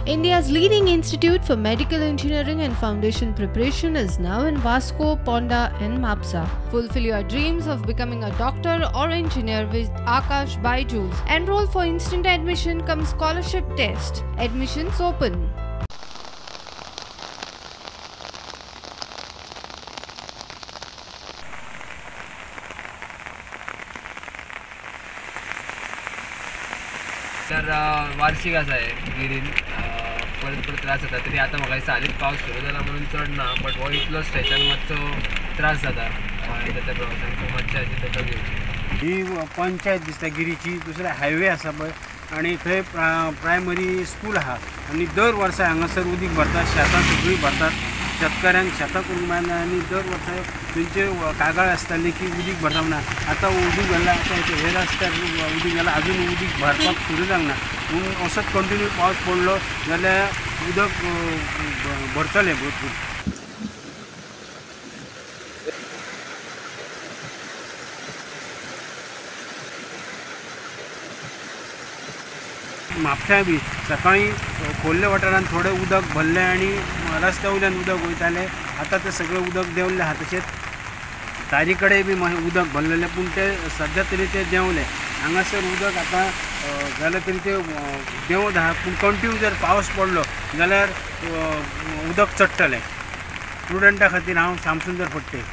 India's leading institute for medical engineering and foundation preparation is now in Vasco, Ponda and Mapsa. Fulfill your dreams of becoming a doctor or engineer with Aakash Byju's. Enroll for instant admission cum scholarship test. Admissions open. तर वार्षिक आसा हे green परत परत त्रास जाता. तरी आतां म्हाका दिसता हालींच पावस सुरू जाला म्हणून चड ना, बट हो इतलो स्ट्रेचान मातसो त्रास जाता त्या प्रवासान. सो मातशें हाची दखल घेवची. ही पंचायत दिसता गिरीची, दुसरे हायवे आसा पळय आनी थंय प्रायमरी स्कूल आहा आनी दर वर्सा हांगासर उदीक भरतात, शेतां सगळीं भरतात, शेतकाऱ्यांक शेतां करूंक मेळना आनी दर वर्सा तेंचे कागाळ आसताली की उदीक भरता म्हणून. आतां उदीक भरलां, आतां हे रस्त्यार उदीक जालां, अजून उदीक भरपाक सुरू जावंक ना. पूण असोच कंटिन्यू पावस पडलो जाल्यार उदक भरतलें भरपूर. म्हापश्यां बी सकाळीं खोल्ले वाठारांत थोडें उदक भरलें आनी रस्त्या वयल्यान उदक वयतालें. आतां तें सगळें उदक देंवलें आहा. तशेंच तारी कडेन बी उदक भरलेलें, पूण तें सद्या तरी तें देंवलें. हांगासर उदक आतां जाल्यार तरी तें देंवत आहा, पूण कंटिन्यू जर पावस पडलो जाल्यार उदक चडटलें. स्टुडंटा खातीर हांव श्यामसुंदर फडते.